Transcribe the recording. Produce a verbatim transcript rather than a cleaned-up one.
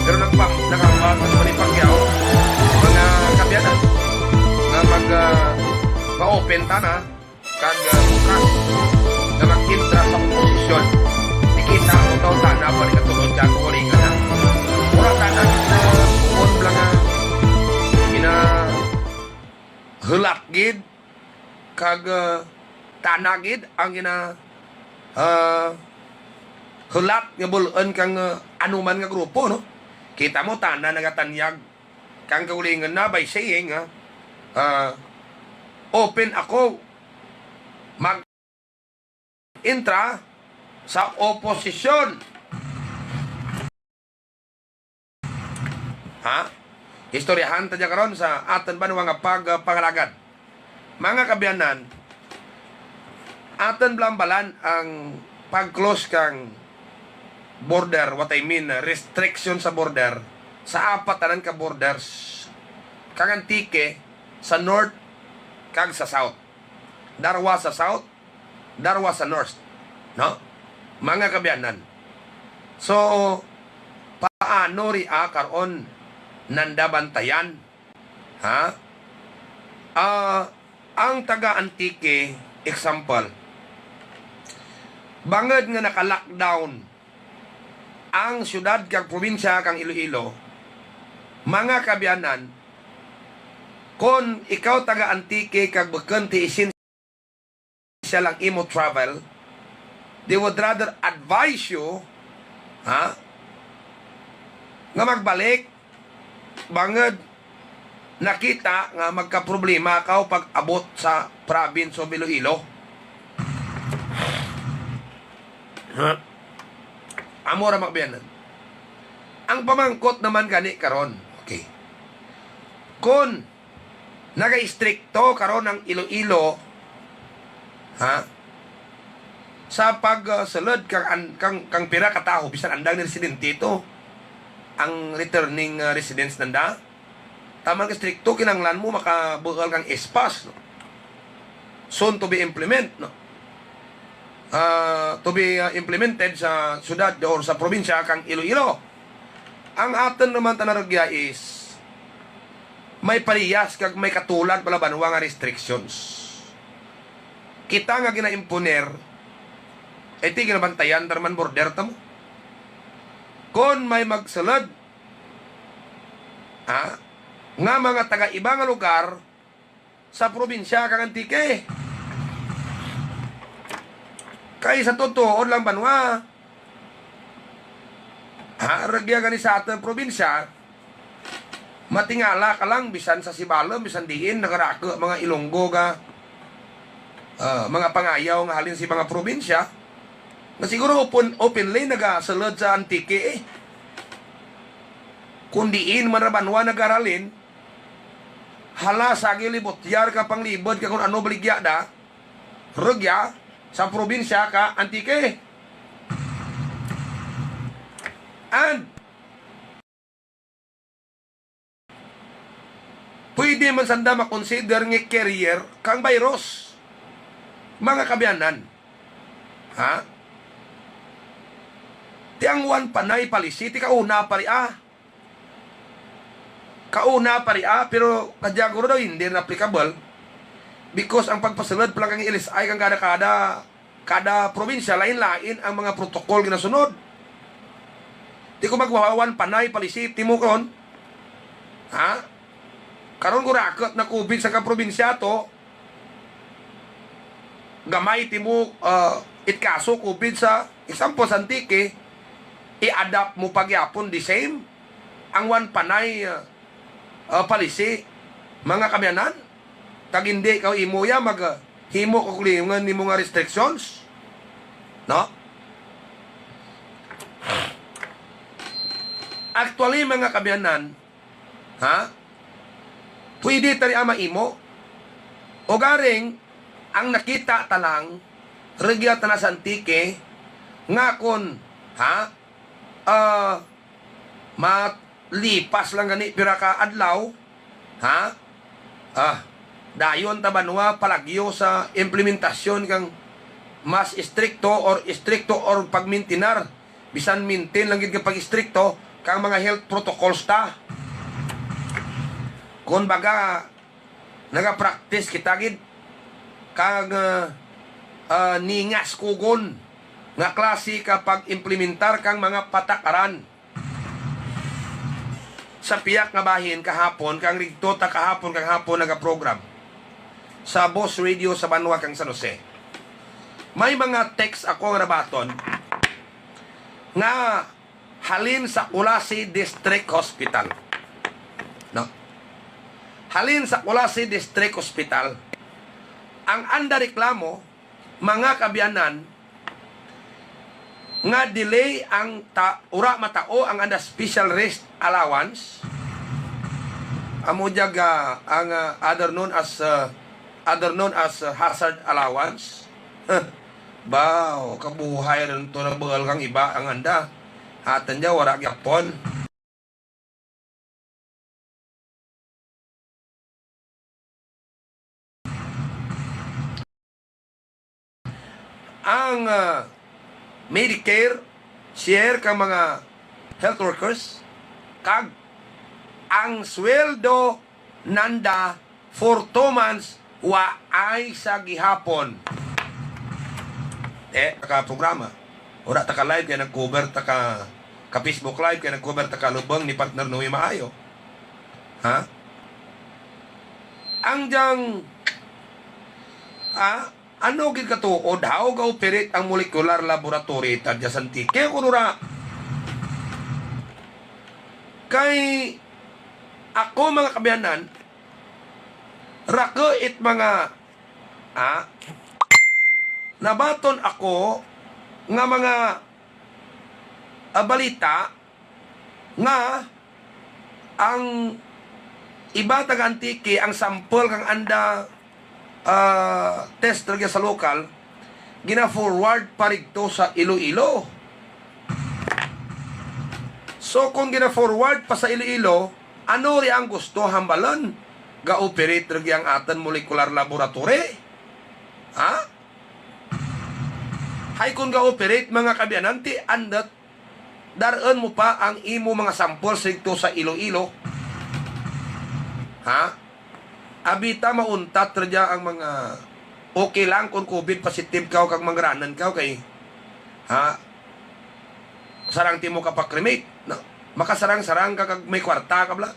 Pero nagpang-, nakapag-, manipangyaw, mga kaabyanan, nga mag-, ah, ma-open tana, kag, ah, bukas, nga mag-intra sa oposisyon. Di kita, utaw tana, pa rin katulod dyan, kung wala ka na. Wala tana, kita, kung wala nga, ginahulat gid, kag, ah, tana gid ang gina-, ah, hulat nga bul-un kang, ah, anuman nga grupo, no? Kita mo, tana nagatanyag kang kaugalingon na by saying, ah, ah, open ako mag-intra sa oposisyon. Ha? Istoryahan ta dya karon sa atun banwa nga pag-, ah, pangalagad. Mga kaabyanan, atun balambalan ang pag-close kang border, what I mean, restriction sa border, sa apat tanan ka borders kang Antique, sa north kag sa south. Darwa sa south, darwa sa north, no? Mga kaabyanan. So, paano ria karon nanda bantayan? Ha? Ah, ang taga Antique, example, bangud nga naka-lockdown ang syudad kag probinsya kang Iloilo, mga kaabyanan, kon ikaw taga Antique kag bukun ti esensyal ang imo travel, they would rather advise you, ha, nga magbalik, bangud nakita nga magkaproblema kaw pag-abot sa province of Iloilo. Ha? Amo ra, mga kaabyanan. Ang pamangkot naman gani karon, okay. Kon naga-istrikto karon ang Iloilo, ha? Sa pag, ah, sulud kang an-, kang, kang pira ka tawo, bisan andang residente to, ang returning, ah, residents nanda. Taman ka istrikto, kinahanglan mo makabuul kang S-Pass, no? Soon to be implement, no? Ah, to be, ah, implemented sa syudad or sa probinsya kang Iloilo. Ang atun naman tana rugya is may parehas kag may katulad bala banwa nga restrictions. Kita nga gina-imponer, eh, ti ginabantayan ta man border ta mo. Kon may magsulud, ha, nga mga taga iba nga lugar sa probinsya kang Antique. Kay sa tutuod lang banwa, ha, rugya gani sa atun probinsya, matingala ka lang, bisan sa Sibalom, bisan diin, nagaraku mga Ilonggo ka, ah, mga pangayaw nga halin sa mga probinsya, nga siguro open, openly nagasulud sa Antique, eh. Kon diin man ra banwa nagaralin, hala, sa gilibutyar ka panglibud ka kon ano baligya da, rugya sa probinsya ka Antique. And pwede man sanda ma-consider nga carrier kang virus. Mga kaabyanan. Ha? Ti ang One Panay policy, ti kauna pa ria. Kauna pa ria, pero kadya guro daw hindi na applicable. Because ang pagpasulud pa lang kang L S I kang kada, kada, kada probinsya, lain-lain ang mga protocol ginasunod. Ti kon magwa-, One Panay policy, ti mo karon. Ha? Karon guraku na COVID sa ka probinsya to, gamay ti mo, ah, itkaso COVID sa, example, sa Antique, i-adapt mo pa gihapon the same ang One Panay, ah, ah, policy, mga kaabyanan, kag hindi kaw imo ya mag, ah, himo kaugalingon nimo nga restrictions, no? Actually, mga kaabyanan, ha? Pwede ta ria maimo. Ugaring, ang nakita ta lang, rugya tana sa Antique, nga kon, ha? Ah, malipas lang gani pira ka adlaw, ha? Ah, dayon ta banwa palagyo sa implementasyon kang mas istrikto or istrikto or pagmintinar. Bisan mintin lang gid ka pag-istrikto, kang mga health protocols ta. Kumbaga, nagapractice kita gid kang, ah, ah, ningas kugon nga klase ka pag-implementar kang mga patakaran. Sa piyak nga bahin kahapon, kang rigto ta kahapon, kang hapon nagaprogram sa Boss Radio sa banwa kang San Jose. May mga text ako nga nabaton nga halin sa Culasi District Hospital. No? Halin sa Culasi District Hospital, ang anda reklamo, mga kaabyanan, nga delay ang ta-, wara matao ang anda special rest allowance. Amo dya ga ang, ah, other known as, ah, other known as, ah, hazard allowance. Baw, kabuhay run to, nabuul kang iba ang anda. Atun dya wara gihapon. Ang, ah, Medicare share kang mga health workers, kag ang sweldo nanda for two months, wa ay sa gihapon. Eh, naka programa. Wara ta ka live kay nag-cover ta ka, ka Facebook live kay nag-cover ta ka lubung ni partner Noe Maayo. Ha? Ang dyang, ah, ano gid katuod, haw ga-operate ang molecular laboratory ta dya sa Antique kuno ra? Kay ako, mga kaabyanan, raku it mga, ah, nabaton ako nga mga, ah, balita nga ang iba taga Antique, ang sample kang anda, ah, test rugya sa lokal, gina-forward pa rigto sa Iloilo. So, kon gina-forward pa sa Iloilo, ano ria ang gusto hambalun? Ga-operate rugya ang atun molecular laboratory? Ha? Hay kon ga-operate, mga kaabyanan, ti andut dar-un mo pa ang imo mga samples rigto sa Iloilo? Ha? Abi ta mauntat rugya ang mga okay lang kon COVID positive kaw kag mangranan kaw kay, ha? Sarang ti mo kapakremate, no? Makasarang-sarang ka kag may kwarta ka bala.